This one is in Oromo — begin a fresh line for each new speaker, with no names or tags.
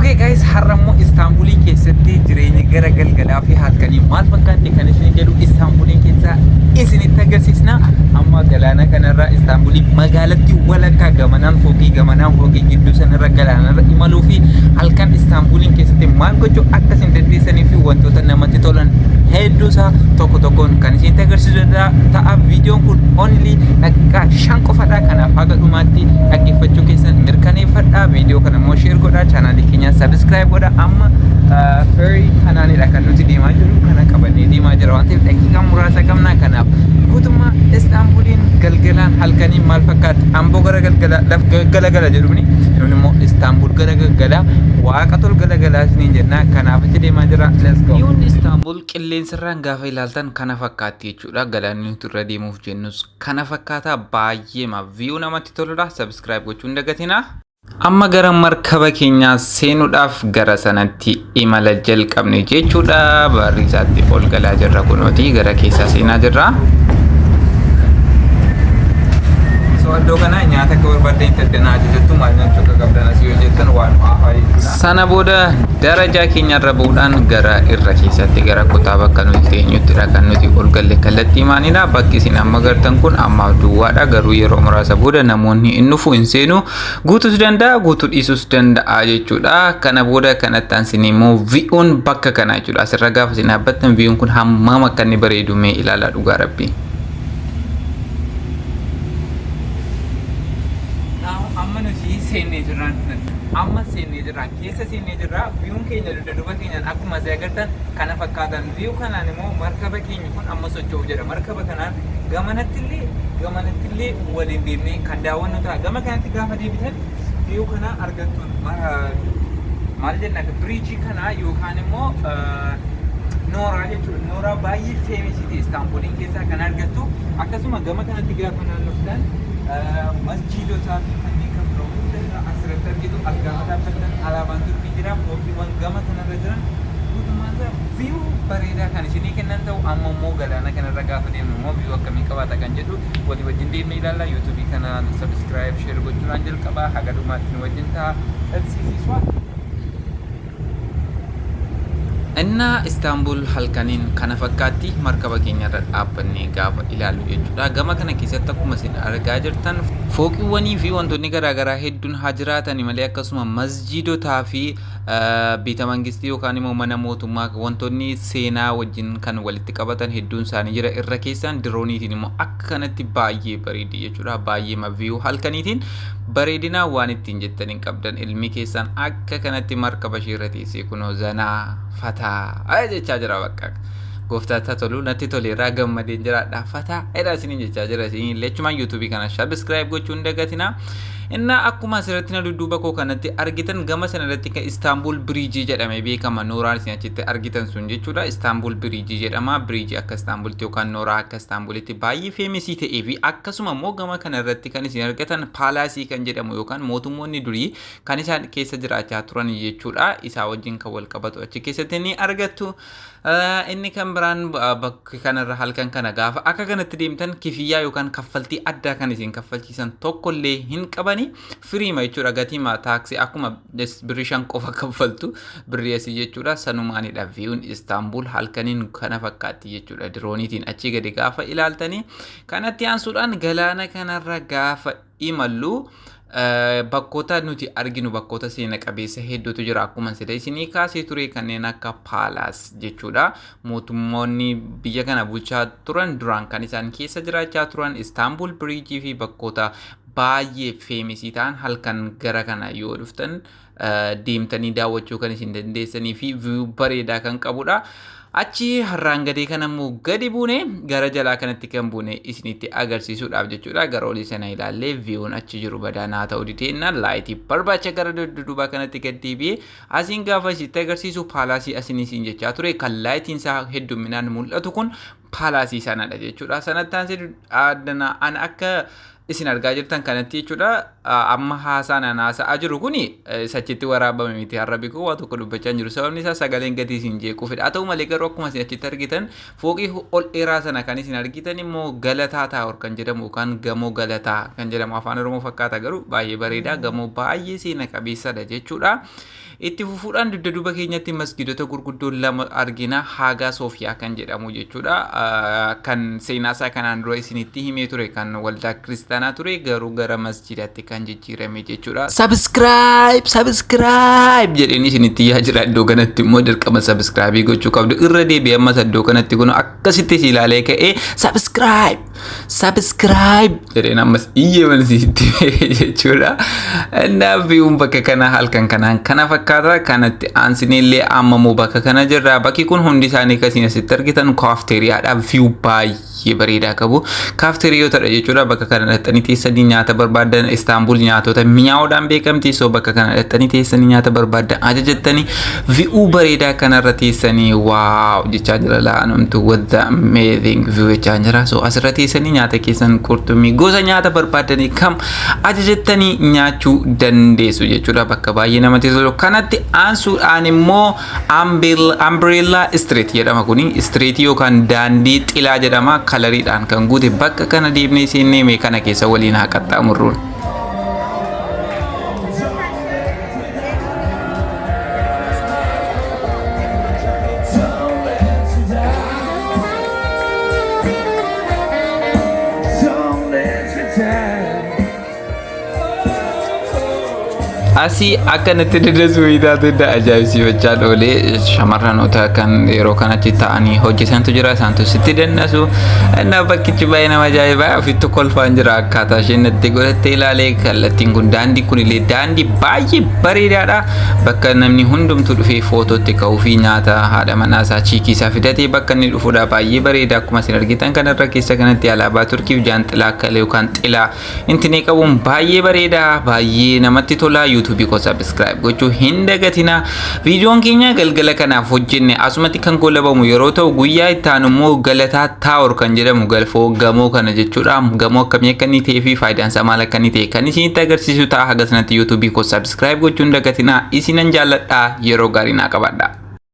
Okay guys, har'a immoo Istaanbulii keessatti jireenya gara galgalaa fi halkanii maal fakkaatti kan isin jedhu Istaanbuliin keessaa isinitti agarsiisna. Amma galaana kanarra Istaanbulii magaalatti walakkaa gamanaan fooqii gamanaan fooqii gidduu sanarra galaanarra imaluu fi halkan Istaanbuliin keessatti maal gochuu akka isin dandeessanii fi wantoota namatti tolan hedduu isaa tokko tokkoon kan isinitti agarsiisu ta'a. Viidiyoon kun only daqiiqaa 5 qofadha. Kanaaf haga dhumaatti dhaggeeffachuu keessan mirkaneeffadha. Viidiyoo kana immoo share godhaa, chaanaalii keenya subscribe godhaa. Amma ferry kanaanidha kan nuti deemaa jirru. Kana qabannee deemaa jira waan ta'eef daqiiqaa muraasa qabna. Kanaaf guutummaa Istaanbuliin galgalaan halkaniin maal fakkaatti? Amboo gara galgala laf galagala jedhumni nun immoo Istaanbul gara galgala waaqa tol galagalaa isiniin jenna. Kanaaf achi deemaa jira. Let's go. Viyuun Istaanbul qilleensarraan gaafa ilaaltan kana fakkaatti jechuudha. Galaanni nuti irra deemuuf jennus kana fakkaata. Baay'eema viyuu namatti toludha. Subscribe gochuu hin dagatinaa. Amma gara markaba keenyaa seenuudhaaf gara sanatti imala jalqabne jechuudha. Barri isaatti ol galaa jirra kunooti gara keessaa seenaa jirra. So iddoo kana nyaata akka barbaaddanitti addanaa ajajattu maal nyaachuu akka qabdan asii yoo jettan waan haafaa jechuudha. Sana booda darajaa keenyarra bu'uudhaan gara irra keessatti gara kutaa bakka nuti teenyuttidha kan nuti ol galle kallattii maanidha. Bakki isin amma gartan kun ammaaf duwwaadha garuu yeroo muraasa booda namoonni hin dhufu hin seenu guutus danda'a guutuu dhiisus danda'a jechuudha. Kana booda kanatti aansinee immoo vi'uun bakka kanaa jechuudha. Asirra gaafa isin dhaabbattan vi'uun kun hammam akka inni bareedu mee ilaalaa dhugaa rabbii. Amma nuti seennee jirraan amma seennee jirraan keessa seennee jirra. Viyuun keenya dugda duuba keenyaan akkuma asii agartan kana fakkaatan. Viyuu kanaan immoo markaba keenya kun amma socho'u jedha. Markaba kanaan gamanatti illee gamanatti illee waliin deemnee kan daawwannu ta'a. Gama kanatti gaafa deebitan viyuu kana argattu. Maal jenna biriijii kana yookaan immoo nooraa jechuudha. Nooraa baay'ee famous ta'e Istaanbuliin keessaa kan argattu. Akkasuma gama kanatti gaafa naannoftan masjiidotaa fi kanneen kan biroo hunda irraa asirratti argitu. As gaafa dhaabbattan alaabaan Turkii jira. Fooqiiwwan gama kanarra jiran guutummaan isaa view bareedaa kan isinii kennan ta'u. Amma immoo galaana kanarra gaafa deemnu immoo view akkamii qabaata kan jedhu walii wajjin deemnee ilaalla. YouTube kana subscribe, share gochuudhaan jalqabaa haga dhumaatti nu wajjin ta'a. Let's see this one. Innaa Istaanbul halkaniin kana fakkaatti markaba keenyarra dhaabbannee gaafa ilaallu jechuudha. Gama kana keessatti akkuma isin argaa jirtan fooqiiwwanii fi wantoonni garaagaraa hedduun haa jiraatani malee akkasuma masjiidotaa fi beeta mangistii yookaan immoo mana mootummaa wantoonni seenaa wajjin kan walitti qabatan hedduun isaanii jira. Irra keessaan dirooniitiin immoo akka kanatti baay'ee bareedi jechuudha. Baay'ee viyuu halkaniitiin bareedinaa waan ittiin jettan hin qabdan. Ilmi keessaan akka kanatti markaba ishee irra teessee kunoo zanaa fataa jechaa jira bakka. Gooftaatti haa tolu natti toleeraa gammadeen jiraadha fataa jedha isiniin jechaa jira isiniin illee achumaan yuutuubii kana subscribe gochuu hin dagatinaa. Innaa akkuma asirratti na dudduuba koo kanatti argitan gama sana irratti kan Istaanbul Biriijii jedhamee beekama. Nooraan isin achitti argitan sun jechuudha. Istaanbul Biriijii jedhama. Biriijii akka Istaanbulitti yookaan nooraa akka Istaanbulitti baay'ee feemesii ta'ee fi akkasuma immoo gama kana irratti kan isin argatan paalaasii kan jedhamu yookaan mootummoonni durii kan isaan keessa jiraachaa turan jechuudha. Isaa wajjin kan wal qabatu achi keessatti ni argattu. Inni kan biraan bakka kanarra halkan kana gaafa akka kanatti deemtan kifiyyaa yookaan kaffaltii addaa kan isin kaffalchiisan tokkollee hin qabani. Firiima jechuudha gatii taaksii akkuma birrii 5 qofa kaffaltu birrii asii jechuudha. Sanumaanidha viyuun Istaanbul halkaniin kana fakkaatti jechuudha. Dirooniitiin achii gadi gaafa ilaaltanii kanatti aansuudhaan galaana kanarra gaafa imallu bakkoota nuti arginu bakkoota seena qabeessa hedduutu jira. Akkuma sida isinii kaasee ture kanneen akka paalaas jechuudha. Mootummoonni biyya kana bulchaa turan duraan kan isaan keessa jiraachaa turan Istaanbul Biriijii fi bakkoota baay'ee feemesii ta'an halkan gara kana yoo dhuftan deemtanii daawwachuu kan isin dandeessanii fi viyuu bareedaa kan qabudha. Achi har'aan gadee kana immoo gadi buune gara jalaa kanatti kan buune isinitti agarsiisuudhaaf jechuudha. Gara olii sana ilaallee viyuun achi jiru badaa naa ta'uu dideenna laayitii barbaacha gara dudduubaa kanatti gad deebi'ee asiin gaafa isitti agarsiisu paalaasii asin isin jechaa ture kan laayitiin isaa hedduminaan mul'atu kun paalaasii sanadha jechuudha. Sanatti aansee addana an akka isin argaa jirtan kanatti jechuudha. Amma haasaan an haasa'aa jiru kuni sachitti waraabame miti har'a bikoo waa tokko dubbachaa hin jiru. Sababni isaa sagaleen gatii isin jeequufidha. Haa ta'u malee garuu akkuma isin achitti argitan fooqii ol dheeraa sana kan isin argitan immoo Galataa Taawor kan jedhamu yookaan gamoo Galataa kan jedhamu afaan Oromoo fakkaata garuu baay'ee bareedaa gamoo baay'ee seena qabeessadha jechuudha. Itti fufuudhaan dugda duuba keenyatti masgiidota gurguddoo lama argina. Haagaa Soofiyaa kan jedhamu jechuudha. Kan seenaa isaa kanaan dura isinitti himee ture, kan waldaa kiristaanaa ture, garuu gara masjiidaatti kan jijjiirame jechuudha. Subscribe, subscribe jedheen isinitti yaa jira. Iddoo kanatti immoo dirqama subscribe gochuu qabdu. Irra deebi'ee ammas iddoo kanatti kun akkasitti si ilaalee ka'ee "Subscribe, subscribe" jedheen ammas iyyee mansiitti jechuudha. Innaaf viewn bakka kana halkan kanaan kana fakkaata. Kanatti aansinee ammamoo bakka kana jirra. Bakki kun hundi isaanii akkasiin asitti argitan kaafteeriyaadha. View baay'ee bareedaa qabu. Kaafteeriyootadha jechuudha. Bakka kana dhaqxanii teessanii nyaata barbaadan. Istaanbul nyaatota mi'aawudhaan beekamti. So bakka kana dhaqxanii teessanii nyaata barbaadan ajajattanii view bareedaa kanarra teessanii "Wow" jechaa jira la'anumtu, "What the amazing view" jechaa jira. So asirra teessanii nyaata keessan, qurxummii, gosa nyaata barbaadanii kam ajajattanii nyaachuu dandeessu jechuudha. Bakka baay'ee namatti tolu. Kanatti aansuudhaan immoo Umbrella Street jedhama kuni. Street yookaan daandii xilaa jedhama. Coloriidhaan kan guute bakka kana deemnee seennee mee kana keessa waliin haa qaxxaamurruun.
Don't let you down. Don't let you down.
Asii akka natti daddasu taate ajaa'ibsiifachaa oolee. Shamarranoota kan yeroo kanatti ta'anii hojjetantu jira, isaantu sitti dannasu. Innaa bakkichi baay'ee nama ajaa'ibaa. Ofitti kolfaan jira akkaataa isheen natti godhattee ilaalee. Kallattiin kun, daandii kun illee daandii baay'ee bareedaadha. Bakka namni hundumtuu dhufee footootti ka'uu fi nyaata haadha manaa isaa, chickii isaa fidatee bakka inni dhufudha. Baay'ee bareeda. Akkuma isin argitan kanarra keessa kanatti alaabaa Turkiif jaanxilaa akka yookaan xilaa intinee qabuun baay'ee bareeda, baay'ee namatti tola. YouTubeii koo subscribe gochuu hin dagatina. Viidiyoon keenya galgala kanaaf hojjenne asumatti kan goolabamu yeroo ta'u, guyyaa itti aanu immoo Galataa Tower kan jedhamu galfoo gamoo kana jechuudha. Gamoo akkamii akka inni ta'ee fi faayidaan isaa maal akka inni ta'e kan isinitti agarsiisu ta'a. Haga sanatti YouTubeii koo subscribe gochuu hin dagatina. Isinan jaalladha, yeroo gaarii naa qabadha.